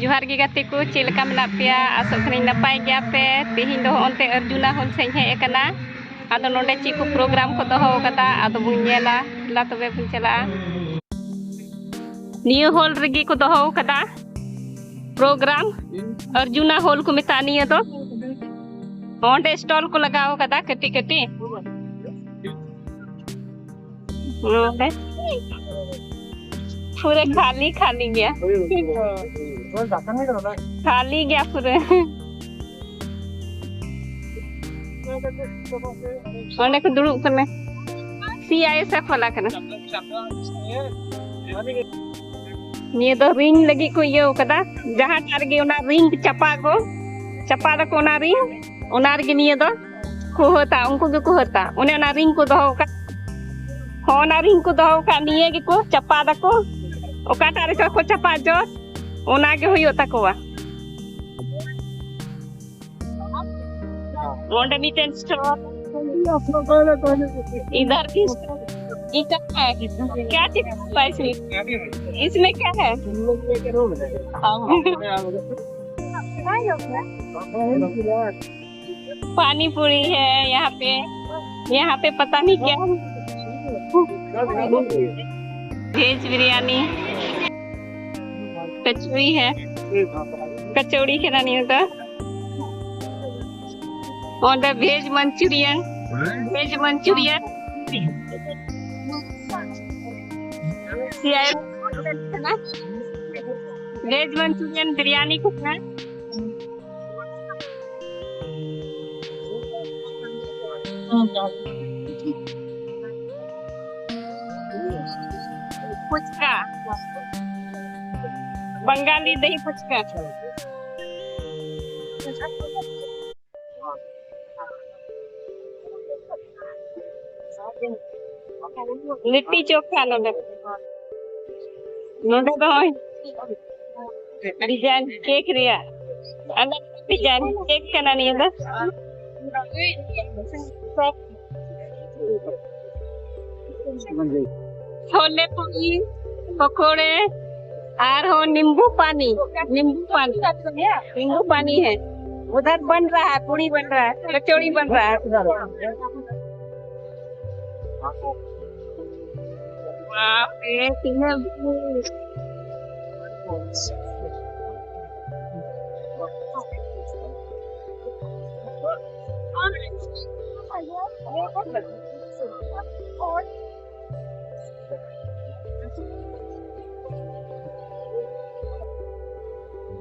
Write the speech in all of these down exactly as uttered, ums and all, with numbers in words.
ᱡᱚᱦᱟᱨ ᱜᱮ ᱜᱟᱛᱮ ᱠᱚ, ᱪᱮᱫ ᱞᱮᱠᱟ ᱢᱮᱱᱟᱜ ᱯᱮᱭᱟ? ᱟᱥᱚᱜ ᱠᱟᱹᱱᱟᱹᱧ ᱱᱟᱯᱟᱭ ᱜᱮᱭᱟ ᱯᱮ᱾ ᱛᱮᱦᱮᱧ ᱫᱚ ᱦᱚᱸᱜᱼᱚᱱᱛᱮ ᱟᱨᱡᱩᱱᱟ ᱦᱚᱞ ᱥᱮᱫ ᱤᱧ ᱦᱮᱡ ᱟᱠᱟᱱᱟ᱾ ᱟᱫᱚ ᱱᱚᱰᱮ ᱪᱮᱫ ᱠᱚ ᱯᱨᱳᱜᱨᱟᱢ ᱠᱚ ᱫᱚᱦᱚ ᱟᱠᱟᱫᱟ, ᱟᱫᱚ ᱵᱚᱱ ᱧᱮᱞᱟ᱾ ᱫᱮᱞᱟ ᱛᱚᱵᱮ ᱵᱚᱱ ᱪᱟᱞᱟᱜᱼᱟ᱾ ᱱᱤᱭᱟᱹ ᱦᱚᱞ ᱨᱮᱜᱮ ᱠᱚ ᱫᱚᱦᱚ ᱟᱠᱟᱫᱟ ᱯᱨᱳᱜᱨᱟᱢ, ᱟᱨᱡᱩᱱᱟ ᱦᱚᱞ ᱠᱚ ᱢᱮᱛᱟᱜᱼᱟ ᱱᱤᱭᱟᱹ ᱫᱚ᱾ ᱚᱸᱰᱮ ᱥᱴᱚᱞ ᱠᱚ ᱞᱟᱜᱟᱣ ᱟᱠᱟᱫᱟ ᱠᱟᱹᱴᱤᱡ ᱠᱟᱹᱴᱤᱡ᱾ ᱱᱚᱰᱮ ᱯᱩᱨᱟᱹ ᱠᱷᱟᱹᱞᱤ ᱠᱷᱟᱹᱞᱤ ᱜᱮᱭᱟ, ᱠᱷᱟᱹᱞᱤ ᱜᱮᱭᱟ ᱯᱩᱨᱟᱹ᱾ ᱚᱸᱰᱮ ᱠᱚ ᱫᱩᱲᱩᱵ ᱠᱟᱱᱟ, ᱥᱤ ᱟᱭ ᱮᱥ ᱮᱯᱷ ᱵᱟᱞᱟ ᱠᱟᱱᱟ᱾ ᱱᱤᱭᱟᱹ ᱫᱚ ᱨᱤᱝ ᱞᱟᱹᱜᱤᱫ ᱠᱚ ᱤᱭᱟᱹ ᱠᱟᱫᱟ, ᱡᱟᱦᱟᱸᱴᱟᱜ ᱨᱮᱜᱮ ᱚᱱᱟ ᱨᱤᱝ ᱪᱟᱯᱟ ᱠᱚ, ᱪᱟᱯᱟ ᱫᱟᱠᱚ ᱚᱱᱟ ᱨᱤᱝ, ᱚᱱᱟ ᱨᱮᱜᱮ ᱱᱤᱭᱟᱹ ᱫᱚ ᱠᱚ ᱦᱟᱹᱛᱟ, ᱩᱱᱠᱩ ᱜᱮᱠᱚ ᱦᱟᱹᱛᱟ᱾ ᱚᱱᱮ ᱚᱱᱟ ᱨᱤᱝ ᱠᱚ ᱫᱚᱦᱚ ᱠᱟᱜ, ᱦᱚᱸ, ᱚᱱᱟ ᱨᱤᱝ ᱠᱚ ᱫᱚᱦᱚ ᱠᱟᱜ, ᱱᱤᱭᱟᱹ ᱜᱮᱠᱚ ᱪᱟᱯᱟ ᱫᱟᱠᱚ᱾ ᱚᱠᱟᱴᱟᱜ ᱨᱮᱪᱚ ᱠᱚ ᱪᱟᱯᱟ ᱡᱚᱥ, ᱚᱱᱟ ᱜᱮ ᱦᱩᱭᱩᱜ ᱛᱟᱠᱚᱣᱟ᱾ ᱚᱸᱰᱮ ᱢᱤᱫᱴᱮᱱ ᱥᱴᱚᱞ, ᱤᱫᱷᱟᱨ ᱵᱷᱤ ᱥᱴᱚᱞ᱾ ये क्या है? क्या चिप्स है इसमें? इसमें क्या है? पानी पूरी है यहाँ पे, यहाँ पे पता नहीं क्या है। वेज बिरयानी, कचौड़ी है, कचौड़ी के नानी होता। और the veg manchurian, veg manchurian, veg manchurian biryani कितना? फुचका, बंगाली दही फुचका। ᱞᱤᱴᱤ ᱪᱳᱠᱷᱟ ᱱᱚᱰᱮ᱾ ᱱᱚᱰᱮ ᱫᱚ ᱱᱚᱜᱼᱚᱭ ᱰᱤᱡᱟᱭᱤᱱ ᱠᱮᱠ ᱨᱮᱭᱟᱜ ᱟᱞᱟᱜᱽ ᱰᱤᱡᱟᱭᱤᱱ ᱠᱮᱠ ᱠᱟᱱᱟ ᱱᱤᱭᱟᱹ ᱫᱚ᱾ ᱪᱷᱳᱞᱮ ᱯᱩᱨᱤ, ᱯᱚᱠᱚᱲᱮ, और हो नींबू पानी, नींबू पानी, नींबू पानी है। उधर बन रहा है, पूड़ी बन रहा है, कचौड़ी बन रहा है। बाप रे, तीनों।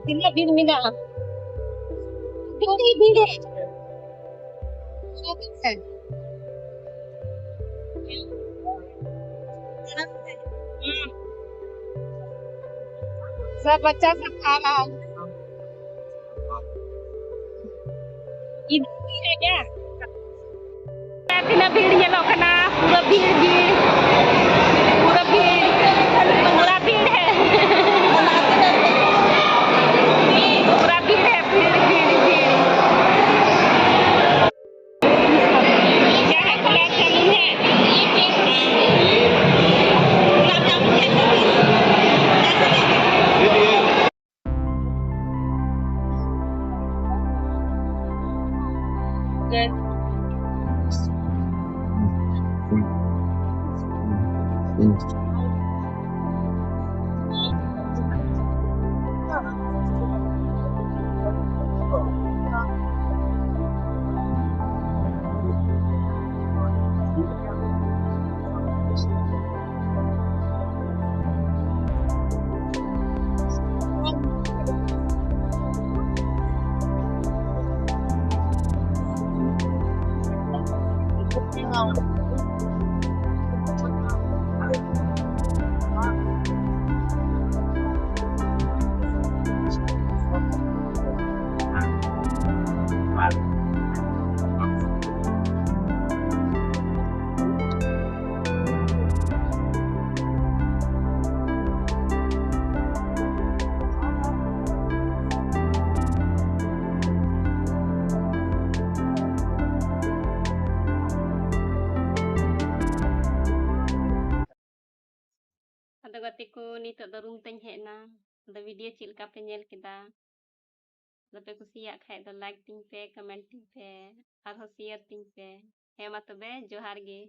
ᱛᱤᱱᱟᱹᱜ ᱵᱷᱤᱲ ᱢᱮᱱᱟᱜᱼᱟ? ᱟᱹᱰᱤ ᱵᱷᱤᱲ᱾ सब बच्चा सब खा रहा है। इधर भी है क्या? ᱛᱤᱱᱟᱹᱜ ᱵᱷᱤᱲ ᱧᱮᱞᱚᱜ ᱠᱟᱱᱟ, ᱯᱩᱨᱟᱹ ᱵᱷᱤᱲ, ᱵᱷᱤᱲ, ᱯᱩᱨᱟᱹ ᱵᱷᱤᱲ, ᱯᱩᱨᱟᱹ ᱵᱷᱤᱲ ᱦᱮ᱾ ᱯᱩᱨᱟᱹ ᱵᱷᱤᱲ ᱦᱮ, ᱵᱷᱤᱲ, ᱵᱷᱤᱲ, ᱵᱷᱤᱲ᱾ ᱡᱟᱦᱟᱸ ᱜᱩᱞᱟᱵ ᱡᱟᱢᱩᱱ ᱦᱮ᱾ ᱜᱩᱞᱟᱵ ᱡᱟᱢᱩᱱ ᱦᱮ᱾ ᱱᱤᱛᱚᱜ ᱫᱚ ᱨᱩᱢ ᱛᱮᱧ ᱦᱮᱡ ᱮᱱᱟ᱾ ᱟᱫᱚ ᱵᱷᱤᱰᱤᱭᱳ ᱪᱮᱫ ᱞᱮᱠᱟ ᱯᱮ ᱧᱮᱞ ᱠᱮᱫᱟ? ᱟᱫᱚ ᱯᱮ ᱠᱩᱥᱤᱭᱟᱜ ᱠᱷᱟᱡ ᱫᱚ ᱞᱟᱭᱤᱠ ᱛᱤᱧ ᱯᱮ, ᱠᱚᱢᱮᱱᱴ ᱛᱤᱧ ᱯᱮ, ᱟᱨᱦᱚᱸ ᱥᱮᱭᱟᱨ ᱛᱤᱧ ᱯᱮ᱾ ᱦᱮᱸ, ᱢᱟ ᱛᱚᱵᱮ, ᱡᱚᱦᱟᱨ ᱜᱮ᱾